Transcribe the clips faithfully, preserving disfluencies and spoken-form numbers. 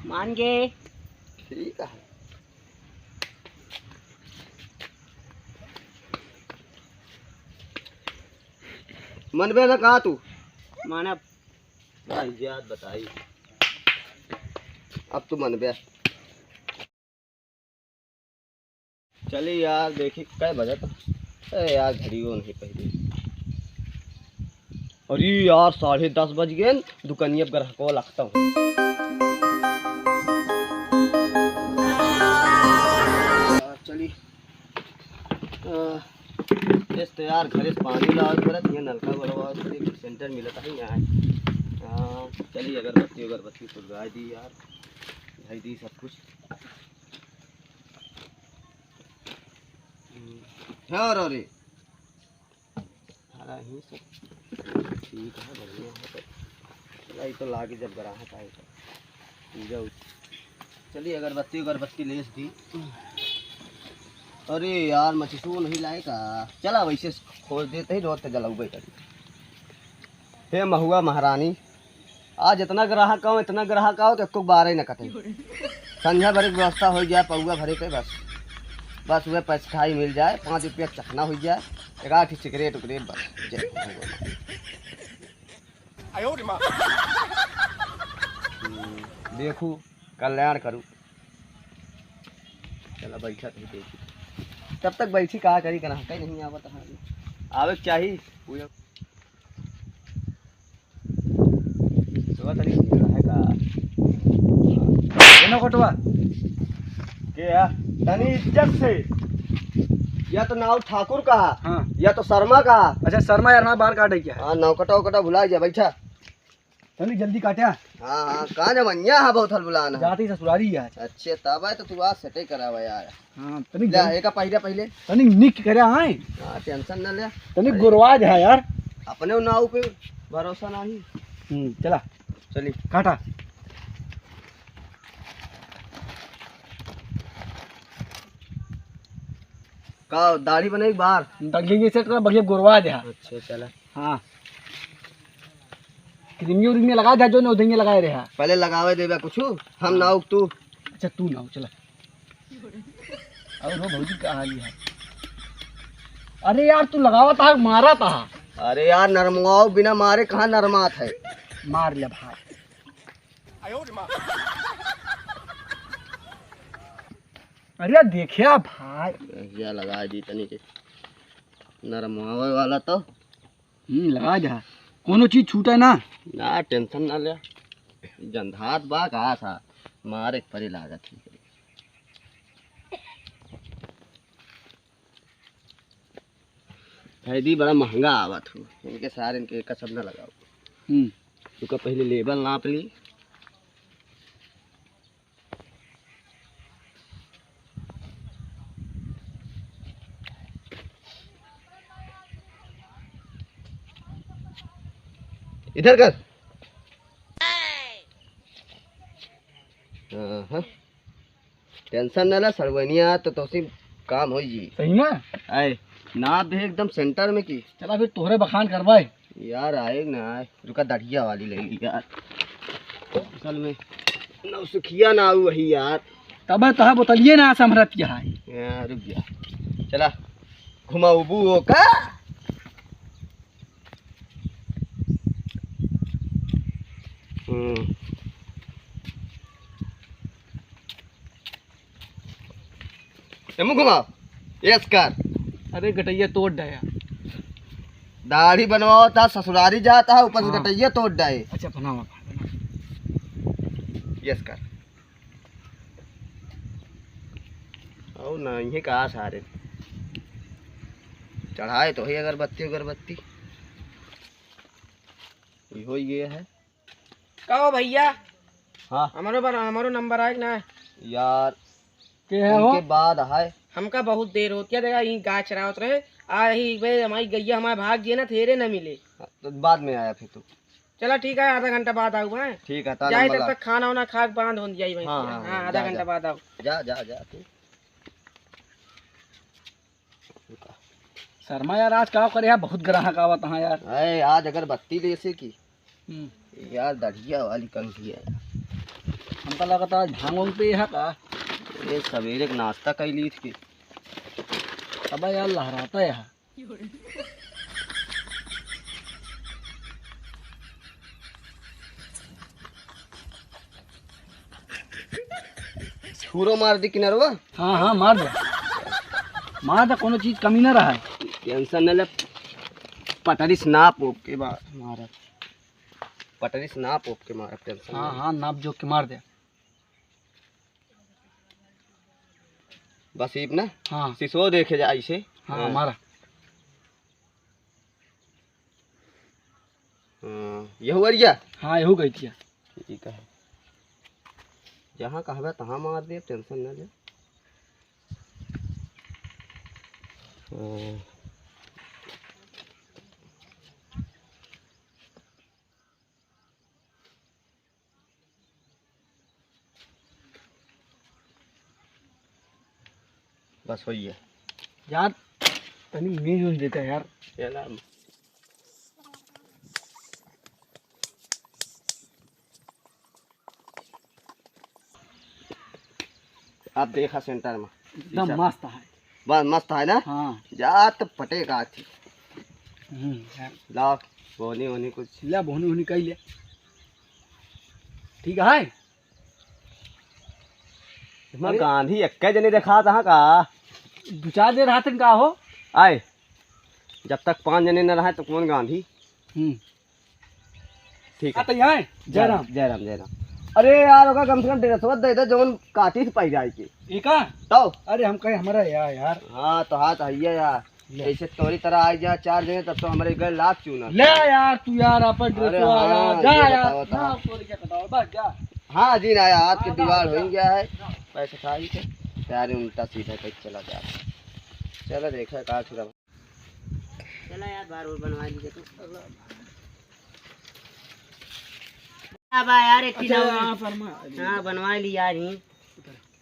मान गे। ठीक है। मनबे ना कहा तू? मानब। भाई याद बताई। अब तू मनबे। चली यार, देखी कै बजत। ए यार, घड़ियो नहीं पहले। अरे यार, साढ़े दस बज गए, दुकानिया पर ग्राहको लगता हूँ। चली। अ, इस तो यार, घरे से पानी लावे पड़त, ये नलका गोलवावे पड़त, सेंटर मिलत है यहाँ। हाँ, चली, अगरबत्ती, अगरबत्ती सुलगाई दी यार, धई दी सब कुछ। हम्म, हाँ, रे। सारा ही सब ठीक है, बढ़िया है। तो चला, ये तो लागे जब ग्राहक आए तो पूजा उज-, चलिए, अगरबत्ती, अगरबत्ती ले दी। अरे यार, मचिसो नहीं लाए का? चला, वैसे खोज देते ही, रोज तो जलाऊ भाई करी। हे महुआ महारानी, आज इतना ग्राहक आओ, इतना ग्राहक आओ कि एको बार ही न कटे। संझा भरे के व्यवस्था हो गया, पौवा भरे के बस। बस वह पैसा मिल जाए, पाँच रुपया चखना हो जाए, एक आठ सिगरेट उगरेट बस। जय हो भगवान। हम्म, देखू, कल्याण करू। चला बैठा तो देखी। तब तक बैठी का करी, ग्राहक ही नहीं आवत है। आवे के चाही। सुबह तनी है का? ए नौकटवा। के है? तनी इज्जत से। या तो नाव ठाकुर का, हाँ। या तो शर्मा का। अच्छा, शर्मा यार, हमारा बार काटे क्या है? हाँ, नौकटा उकटा भुला जा, बैठा। तनी जल्दी काट्या। हाँ, हाँ, कहाँ जब अन्या है बहुत हलबुलाना। जाती ससुरारी है। अच्छे, तब है तो तू आज सेटे करावा यार। हाँ, तनी ले, जल्दी। एका पहिरे पहिले। तनी निक करे आए। हाँ, टेंशन ना ले। तनी अरे। गुरवाज है यार। अपने नाव पे भरोसा नहीं। हम्म, चला। चली। काटा। का दाढ़ी बनाई बार? दाढ़ी ये सेट कर, बढ़िया गुरवाज है। अच्छा, चला। हाँ। क्रीमियो उरीमियो लगा दे, जो नौ धइया लगाए रहे। पहले लगावे देबे कुछ, हम हाँ। ना उग तू। अच्छा, तू ना हो, चला। और हो भौजी का हाल है? अरे यार, तू लगावा था, मारा था। अरे यार, नरमवाओ बिना मारे कहाँ नरमात है? मार ले भाई। अरे यार, देखिया भाई। या लगा दी तनी के नरमवावे वाला तो। हम्म, लगा जा। कोनो चीज छूटे ना। ना, टेंशन ना ले। जंधात बा का था, मारे के परे लागत है। खैदी बड़ा महंगा आवत हो। इनके सारे इनके कसम ना लगाओ। हम्म। तुका पहले लेबल नाप ली। इधर कर। हाँ, हाँ। टेंशन ना ले, सड़वनिया तो तोसी काम हो जी। सही में? आए, नाप दे एकदम सेंटर में की। चला फिर तोहरे बखान करवाए। यार आए ना आए, रुका दढ़िया वाली ले ली यार। असल में नौसुखिया ना आऊ वही यार। तब तो है बोतलिए ना संभरत क्या है। यार रुक जा। चला घुमाऊबू हो का? हम्म। ए मुँह घुमाओ। यस कर। अरे गटैया तोड़ डाया। दाढ़ी बनवाओ था, ससुरारी जाता है, ऊपर से हाँ। गटैया तोड़ डाए। अच्छा बनावा, बनावा। यस कर। और ना इहे का सारे चढ़ाए तो है अगरबत्ती, अगरबत्ती। ये हो ये है। का हो भैया? हाँ। हमारो बना, हमारो नंबर आए कि ना? यार, के है हो? उनके बाद आए। हमका बहुत देर होत है, देखा, यहीं गाय चरावत रहे। आ ही बे, हमारी गैया हमारे भाग गए ना, थेरे ना मिले। हाँ, तो बाद में आया फिर तू। चला ठीक है, आधा घंटा बाद आऊ, हैं? ठीक है, ताला जाए तब वाला। तक खाना वाना खा के बांध हो जाई भैंस हाँ, के। हाँ, हाँ, हाँ, आधा जा, घंटा जा। बाद आऊ। जा, जा, जा तू। शर्मा यार, आज का करे यार, बहुत ग्राहक आवत हाँ यार। अरे, आज अगरबत्ती ले से की। हम्म। यार, दढ़िया वाली कंघी है। हम का लगता है भांग वांग पे है का? अरे सवेरे के नाश्ता कर ली थी। अब यार लहराता है। छूरो मार दी किनरवा। हाँ, हाँ, मार दे। मार दे, कोनो चीज कमी ना रहा है। टेंशन न ले, पटरी से नाप ओप के बा-, मारा। पटरी से नाप ओप के मारा, टेंशन हाँ, न ले। हाँ, नाप जोख के मार दे। बस इब ना? हाँ। सिसो देखे जा ऐसे। हाँ, हाँ। मारा। हाँ, यहू अरिया? हाँ, यहू गई थी। ठीक है। जहाँ कहबे तहाँ मार दे, टेंशन ना ले। हाँ। बस होइए। यार, तनी मीज उज देता यार। चला। आप देखा सेंटर में। एकदम मस्त है। बस मस्त है ना? हाँ। जा तो पटेगा थी। हम्म, है। ला, बोनी वोनी कुछ। ला, बोनी वोनी कही ले। ठीक है। मैं अरे। गांधी एक्के जने देखा था का? दो चार जने रहते का हो? आए, जब तक पाँच जने न रहे तो कौन गांधी? हम्म। ठीक है। आ, तो यहाँ है? जय राम। जय राम, जय राम। अरे यार, ओका कम से कम डेढ़ सौ दे दे, जौन काटी से पाई जाए के। एका? तो? अरे, हम कहे हमारा या-, यार। हाँ, तो हाथ है यार। ले। जैसे तोरी तरह आ जा चार जने, तब तो हमारे घर लाख चूना। ले यार, तू यार, अपन अरे ड्रेस वाला, हाँ, जा ये यार। बताओ, बताओ। ना, तोरी क्या बताओ, बस जा। हाँ, जी ना यार, आज के हाँ, जुगाड़ जा, हो ही जा। गया है। पैसा था ही थे। यार, उल्टा सीधा कहीं चला जा। चलो, देखा, का छुरा। चला यार, बार और बनवा लीजिए तो। अब आ यार, एक अच्छा, किलो। हाँ, फरमा। हाँ, बनवा ली यार ही।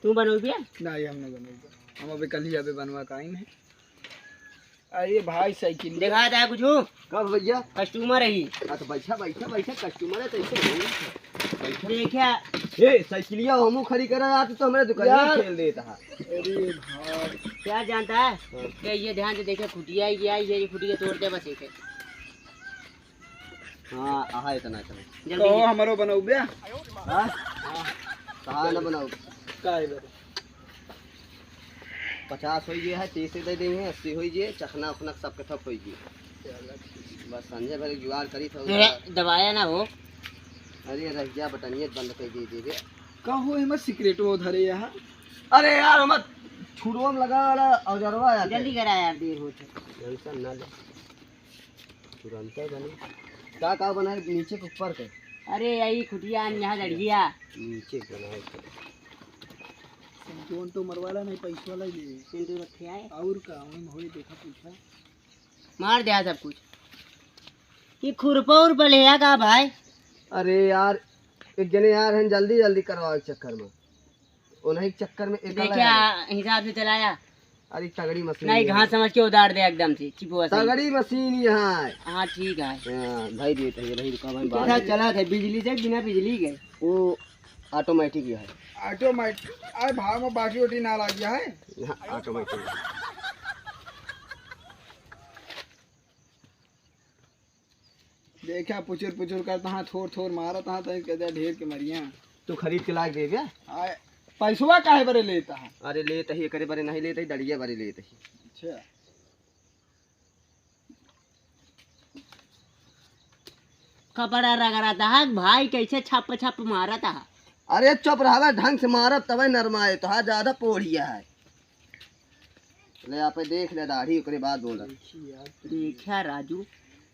तू बनोगे? ना, ये हम ना बनोगे। हम अभी कल ही अभी बनवा का आई नहीं। अरे भाई, साइकिल। देखा था कुछ? कब भैया? कस्टमर है ही। हाँ, तो बैठा, बैठा, बैठा, कस्टमर है, तो ऐसे बोल रहा था। बैठा। देखा। ए, साइकिलिया हमू खड़ी करा, आज तो हमारे दुकान में यार। खेल देता है। अरे भाई। क्या जानता है? हाँ। क्या ये ध्यान से देखे, खुटिया ही गया, ये खुटिया तोड़ दे बस एक। हाँ, आहा, इतना, इतना। जल्दी कहो, कीजिए। हमरो बनाऊ बे। हाँ? हाँ। कहाँ ना बनाऊ? का है बे? पचास होई गए है, तीस दे देंगे, अस्सी होई गए, चखना उखना सबके थप होई गए। चलो, ठीक। बस संजय भाई जुगाड़ करी था। ए, दबाया ना हो। अरे, रह गया, बटनिया बंद कर दे देबे। का हो, एमा सिगरेटो धरे यहाँ? अरे यार, हम छुड़वा में लगा वाला औजारवा है। जल्दी करा यार, देर होत है। टेंशन ना ले। तुरंते बनी। का, का बनाए नीचे के ऊपर के? अरे, यही खुटिया, यहाँ दड़िया। नीचे के बनाए के। जोन तो मरवाला नहीं, पैसा वाला ही ले। सिंदूर रखे आए। और का, वही में होई, देखा, पूछा। मार दिया सब कुछ। ये खुरपा उरपा ले आ का भाई? अरे यार, एक जने यार हैं, जल्दी, जल्दी करवाओ एक चक्कर में। उन्हीं के चक्कर में एक देखिया, अलग है। हिसाब से चलाया। अरे तगड़ी मशीन नहीं, है। घास समझ के उधार दे एकदम से, चिपुआ से। तगड़ी मशीन यहाँ है। हाँ, ठीक है। हाँ, भाई देते हैं, भाई रुका, भाई बात कैसा है। चला था बिजली से, बिना बिजली के? वो ऑटोमेटिक ही है। ऑटोमेटिक, अरे भाव में बाटी ओटी ना लाग गया है। हाँ, ऑटोमेटिक। देखा, पुचुर पुचुर करता हाँ, थोर थोर मारत हाँ, तो कहते ढेर के मरिया। तू खरीद के लाग दे बे। आए, पैसवा काहे बरे लेता है? अरे लेत ही, एकरे बरे नहीं लेत ही, दड़िया बरे लेत ही। अच्छा। कपड़ा रगड़ता है भाई, कैसे छप छप मारता है। अरे चुप रहवे, ढंग से मारब तबे नरमाए, तो हाँ ज्यादा पोढ़िया है। ले आप देख ले दाढ़ी, ओकरे बाद बोला। देखिया राजू।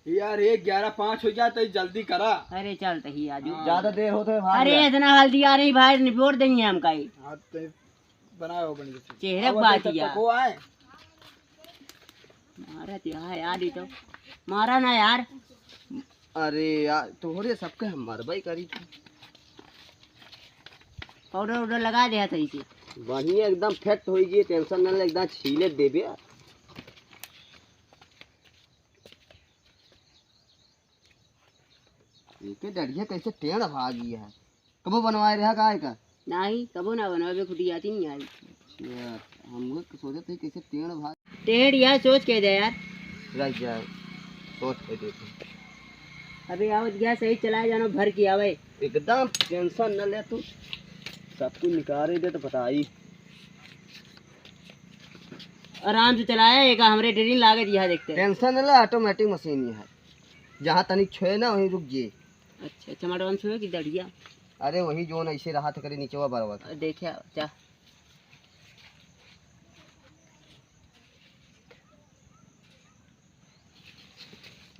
यार, एक ग्यारह पाँच हो जाए तो जल्दी करा। अरे चल तही राजू। हाँ। ज्यादा देर होत है, भाग अरे जा। इतना हल्दी आ रही भाई, निपोर देंगे हम काई। हाँ, तो बनाओ बन के। चेहरे अब बात तक यार। तक हो आए। मारा तो यार, यार, ये तो मारा ना यार। अरे यार, तोहरे सबके हम मरबई करी थी। पाउडर उडर लगा दे सही से। बढ़िया एकदम फिट होई गई, टेंशन न ले, एकदम छीले देबे। एके डढ़िया कैसे टेढ़ भागी है। कबो बनवाए रहा का एका? नाही, कबो ना बनावे, खुटियाती नहीं आई। यार, हम लोग सोचत है कैसे टेढ़ भाग। टेढ़ यार, सोच के दे यार। रह जाए, सोच के देते। अबे आवत गया, सही चलाए जानो, भर के आवे। एकदम tension न ले तू, सब कुछ निकाले दे तो बताई। आराम से चलाए, एक हमरे ड्रिल लागे दिया देखते। Tension न ले, automatic मशीन ही है, जहाँ तनिक छोए ना वहीं रुक जे। अच्छा, चमाटवन छोए कि दढ़िया? अरे वही जोन ऐसे रहा था करे नीचवा बरवा था। देखे जा।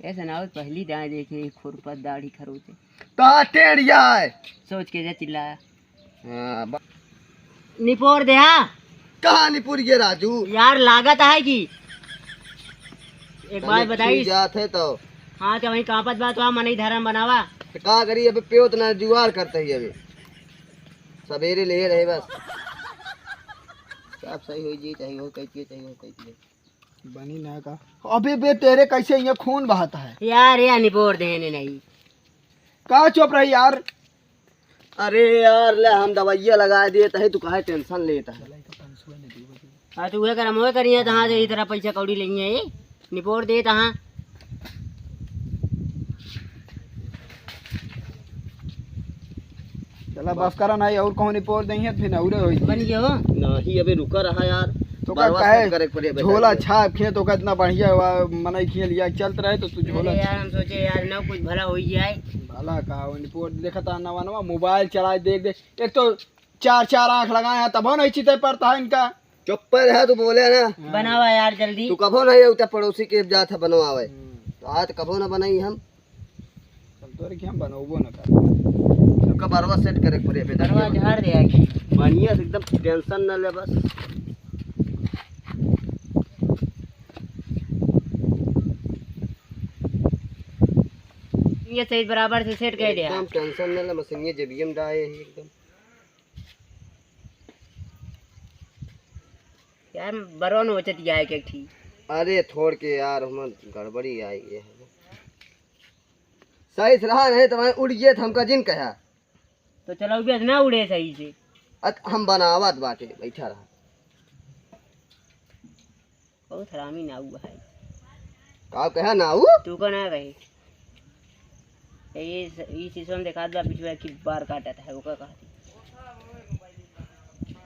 ऐसा ना हो, पहली दाएं देखे, खुरपत दाढ़ी खरोचे। कहाँ टेढ़िया है? सोच के जा चिल्लाया। हाँ, ब- निपोर दे, हाँ। कहाँ निपोर ये राजू? यार, लागत है कि एक तनी बात बताई। छू जात है तो। हाँ, तो वहीं कांपत बा, तो आ मनई धरम बनावा। तो का करी, अबे प्योत ना जुगाड़ करते ही अबे। सवेरे ले रहे बस। सब सही हो जी, चाहे हो कहती है, चाहे हो कहती है। बनी ना का? अबे बे, तेरे कैसे ये खून बहाता है? यार, ये निपोर देने नहीं। का चुप रही यार? अरे यार, ले हम दवाइयाँ लगा दिए, तहे तू काहे tension लेता है? हाँ, तो वह कर, हम वह करिए, तहाँ से इस तरह पैसा कौड़ी लेंगे, ये निपोर दे तहाँ। चला, बस करा ना, और कहूँ निपोर देंगे, फिर औरे होई। बन गया हो? नहीं, अबे रुका रहा यार। तो का बरवा कहे, set करे के पड़े, झोला बताइए। छाप खेत, ओका इतना बढ़िया हुआ, मनई खिया लिया, चलत रहे तो तू झोला अरे यार, हम सोचे यार, ना कुछ भला हो ही जाए। भला का, वो निपोर देखता नवा नवा, mobile चलाए देख देख, एक तो चार चार आँख लगाए हैं, तबो नहीं चिते पड़ता है इनका। चुप पे रहा, तू बोले ना। हाँ। बनावा यार जल्दी। तू कबो नहीं उठा पड़ोसी के जात है बनवावे। हम्म। तो आज कबो ना बनाई हम। हम तोरे के हम बनौबो ना कर। सबका बरवा set करे के पड़े बेटा। बरवा झाड़ दे आके। बढ़िया से एकदम tension ना ले बस। ये सही बराबर से set कर दे। एकदम tension ना ले, मशीन ये जेबियम डाए है एकदम। यार, बरवा नोचत जाए के ठीक। अरे, थोड़ के यार, हमर गड़बड़ी आई गई है। सही से रहा नहीं तो मैं उड़ गए, तो हमका जिन कहा। तो चलो, भी ना उड़े सही से। अत हम बनावत बाटे, बैठा रहा। बहुत हरामी नाऊ है। का कहा नाऊ? तू का ना कहे। ये स-, ये शीशो में देखात बा, पिछुआ की बार काटत है, ओका कहती।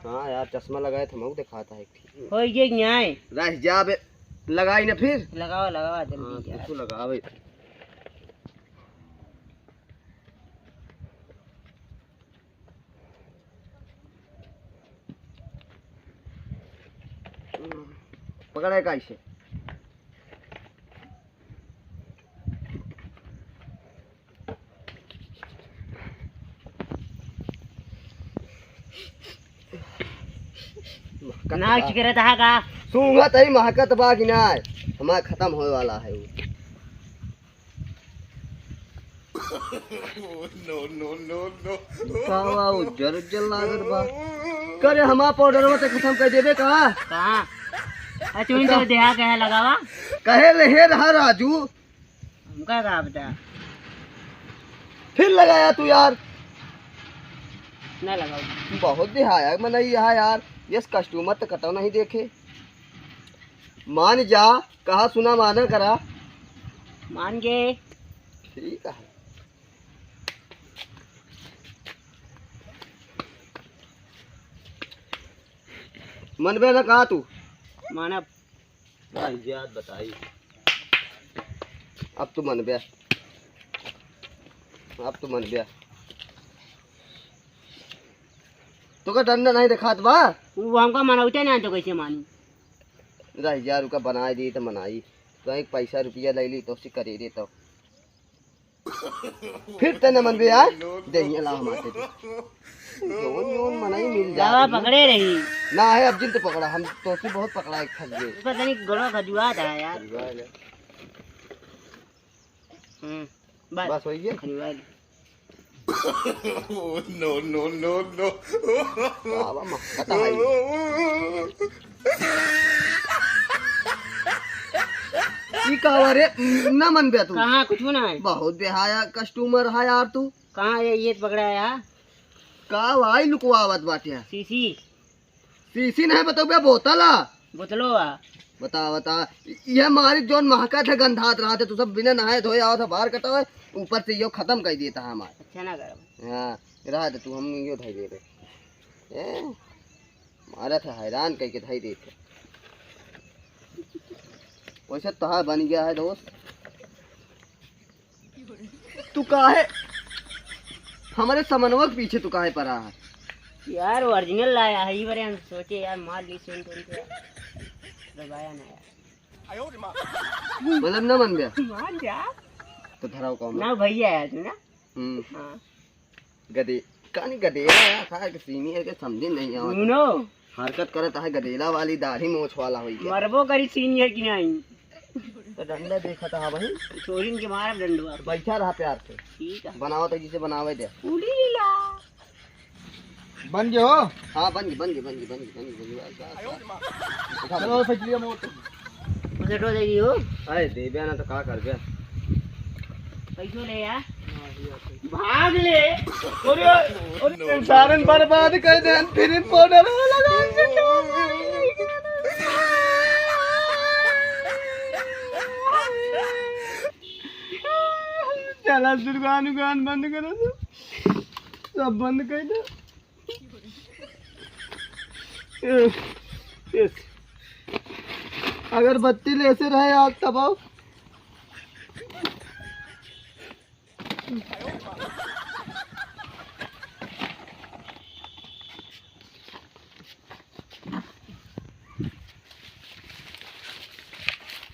हाँ यार, चश्मा लगाए थे, मऊ देखाता है एक ठीक। हो ये न्याय। रह जा बे, लगाई ना फिर। लगावा, लगावा जल्दी हाँ, यार। कुछ लगावे। पकड़े कैसे? नाक चिकरे तहा का? सूंघत ही महकत बा कि नाय? हमार खतम होए वाला है वो। No, no, no, no। का बा, उज्जर उज्जर लागत बा। करे हमार पाउडरवा ते खतम कर देबे का? कहाँ? अच्छा, उनसे देहा कहे लगावा। कहे ले हे रहा राजू। हमका का बता? फिर लगाया तू यार। ना लगाओ। बहुत दिहाया मनई यहाँ यार, यस customer तो कतौ नहीं देखे। मान जा, कहा सुना माना करा। मान गए। ठीक है। मनबे ना कहा तू? मानब। भाई जात बताई। अब तू मनबे। अब तू मनबे। तो का डंडा नहीं दिखात बा? वो हमका मनौते नहीं तो कैसे मानी? रह जा, रुका बनाए दी तो मनाई। तो एक पैसा रुपया ले ली तो उसी करे दे तो। फिर तने मन बे यार, देहिया ला हमारे दे। जोन जोन मनाई मिल जा। जावा पकड़े रही। ना है, अब जिन तो पकड़ा, हम तो से बहुत पकड़ा एक थक गए। ऊपर तनी गोड़वा खजुआ था यार। खजुआ है ना। हम्म, बस। बस वही है। खजुआ है। No, no, no, no। बाबा, मक्का तो है। ई का हुआ रे? ना मन बे तू। कहाँ, कुछ ना है। बहुत बेहाया customer है यार तू। कहाँ ये, ये पकड़ा है यार? का भाई लुकवावत बाटे? शीशी। शीशी नहीं बताओ बे, बोतल आ। बोतलो आ। बता, बता। ये मारी जौन महकत है, गंधात रहत है, तू सब बिना नहाए धोए आवत है, बाहर कटावे, ऊपर से यो खत्म कर देता है हमार। अच्छा ना करब। हाँ, रह दे तू, हम यो धई लेबे। ए, मारत है, हैरान करके धई देते। वैसे तोहार बन गया है दोस्त। तू काहे हमारे समनवा के पीछे तू काहे पड़ा है? यार, ओरिजिनल लाया है, ई बारे हम सोचे यार, मार ली सेंट उनके, दबाया ना यार। मतलब ना मन गया? मान जा। तो धराओ कौन? ना भैया है तू ना? हम्म। हाँ। गदे, कानी गदेला है, सार के सीनियर के समझे नहीं आवत। नूनो। हरकत करत है गदेला वाली, दाढ़ी मोछ वाला होई गया। मरबो करी सीनियर की नहीं। तो डंडा देखत है भाई। छोरिन के मारब डंडवा। बैठा रहा प्यार से। ठीक है। बनावत है जिसे बनावे दे। उड़ी ला। बन गए हो? हाँ, बन गए, बन गए, बन गए, बस, बस। उठा चलो, ले। साइकिलिया मोड़। उसे टो जाएगी हो। अरे, देबे ना तो का करबे? पैसो ले यार। भाग ले। अरे, अरे, सारन बर्बाद कर दे, फिर पाउडर वाला। चला, दुकान उकान बंद करो तो। सब बंद कर दो। ए, ए, अगरबत्ती ले से रहे आग तबाओ।